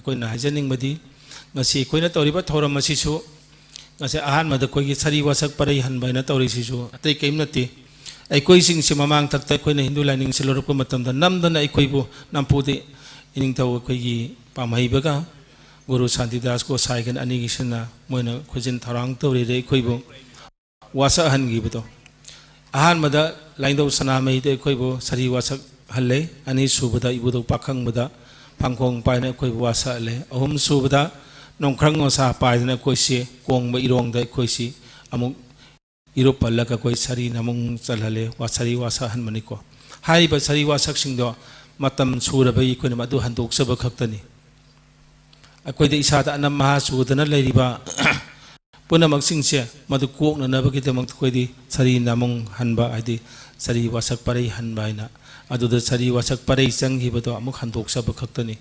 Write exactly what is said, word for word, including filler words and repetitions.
ꯑꯩꯈꯣꯏꯅ ꯍꯥꯏꯖꯅꯤꯡꯕꯗꯤ, ꯉꯁꯤ ꯑꯩꯈꯣꯏꯅ ꯇꯧꯔꯤꯕ ꯊꯧꯔꯝ ꯑꯁꯤꯁꯨ, ꯉꯁꯤ ꯑꯍꯥꯟꯕꯗ ꯑꯩꯈꯣꯏꯒꯤ ꯁꯥꯔꯤ ꯋꯥꯁꯛ ꯄꯔꯩ ꯍꯟꯕ ꯍꯥꯏꯅ ꯇꯧꯔꯤꯁꯤꯁꯨ ꯑꯇꯩ ꯀꯔꯤꯝ ꯅꯠꯇꯦ꯫ ꯑꯩꯈꯣꯏꯁꯤꯡꯁꯤ ꯃꯃꯥꯡ ꯊꯛꯇ ꯑꯩꯈꯣꯏꯅ ꯍꯤꯟꯗꯨ ꯂꯥꯏꯅꯤꯡꯁꯤ ꯂꯧꯔꯛꯄ ꯃꯇꯝꯗ ꯅꯝꯗꯅ ꯑꯩꯈꯣꯏꯕꯨ ꯅꯝꯐꯨꯗ ꯏꯅꯤꯡꯊꯧ ꯑꯩꯈꯣꯏꯒꯤ ꯄꯥꯝꯍꯩꯕꯒ ꯒꯨꯔꯨ ꯁꯥꯟꯇꯤꯗꯥꯁ ꯒꯣꯁꯥꯏꯒꯟ ꯑꯅꯤꯒꯤꯁꯤꯅ ꯃꯣꯏꯅ ꯈꯨꯖꯤꯟ ꯊꯧꯔꯥꯡ ꯇꯧꯔꯤꯗ ꯑꯩꯈꯣꯏꯕꯨ ꯋꯥꯁꯛꯍꯟꯈꯤꯕꯗꯣ, ꯑꯍꯥꯟꯕꯗ ꯂꯥꯏꯅꯤꯡꯊꯧ ꯁꯅꯥꯃꯍꯤꯗ ꯑꯩꯈꯣꯏꯕꯨ ꯁꯥꯔꯤ ꯋꯥꯁꯛꯍꯜꯂꯦ, ꯑꯅꯤꯁꯨꯕꯗ ꯏꯕꯨꯙꯧ ꯄꯥꯈꯪꯕꯗ ꯐꯥꯡꯈꯣꯡ ꯄꯥꯏꯅ ꯑꯩꯈꯣꯏꯕꯨ ꯋꯥꯁꯛꯍꯜꯂꯦ, ꯑꯍꯨꯝꯁꯨꯕꯗ ꯅꯣꯡꯈ꯭ꯔꯪ ꯃꯁꯥ ꯄꯥꯏꯗꯅ ꯑꯩꯈꯣꯏꯁꯤ ꯀꯣꯡꯕ ꯏꯔꯣꯡꯗ ꯑꯩꯈꯣꯏꯁꯤ ꯑꯃꯨꯛ ꯏꯔꯨꯞ ꯄꯜꯂꯒ ꯑꯩꯈꯣꯏ ꯁꯥꯔꯤ ꯅꯃꯨꯡ ꯆꯜꯍꯜꯂꯦ, ꯋꯥ-, ꯁꯥꯔꯤ ꯋꯥꯁꯛꯍꯟꯕꯅꯤꯀꯣ꯫ ꯍꯥꯏꯔꯤꯕ ꯁꯥꯔꯤ ꯋꯥꯁꯛꯁꯤꯡꯗꯣ ꯃꯇꯝ ꯁꯨꯔꯕꯒꯤ ꯑꯩꯈꯣꯏꯅ ꯃꯗꯨ ꯍꯟꯗꯣꯛꯆꯕ ꯈꯛꯇꯅꯤ꯫ ꯑꯩꯈꯣꯏꯗ ꯏꯁꯥꯗ ꯑꯅꯝ ꯑꯍꯥ ꯆꯨꯗꯅ ꯂꯩꯔꯤꯕ ꯄꯨꯝꯅꯃꯛꯁꯤꯡꯁꯦ ꯃꯗꯨ ꯀꯣꯛꯅꯅꯕꯒꯤꯗꯃꯛꯇ ꯑꯩꯈꯣꯏꯗꯤ ꯁꯥꯔꯤ ꯅꯃꯨꯡ ꯍꯟꯕ, ꯍꯥꯏꯗꯤ ꯁꯥꯔꯤ ꯋꯥꯁꯛ ꯄꯔꯩ ꯍꯟꯕ ꯍꯥꯏꯅ, ꯑꯗꯨꯗ ꯁꯥꯔꯤ ꯋꯥꯁꯛ ꯄꯔꯩ ꯆꯪꯈꯤꯕꯗꯣ ꯑꯃꯨꯛ ꯍꯟꯗꯣꯛꯆꯕ ꯈꯛꯇꯅꯤ꯫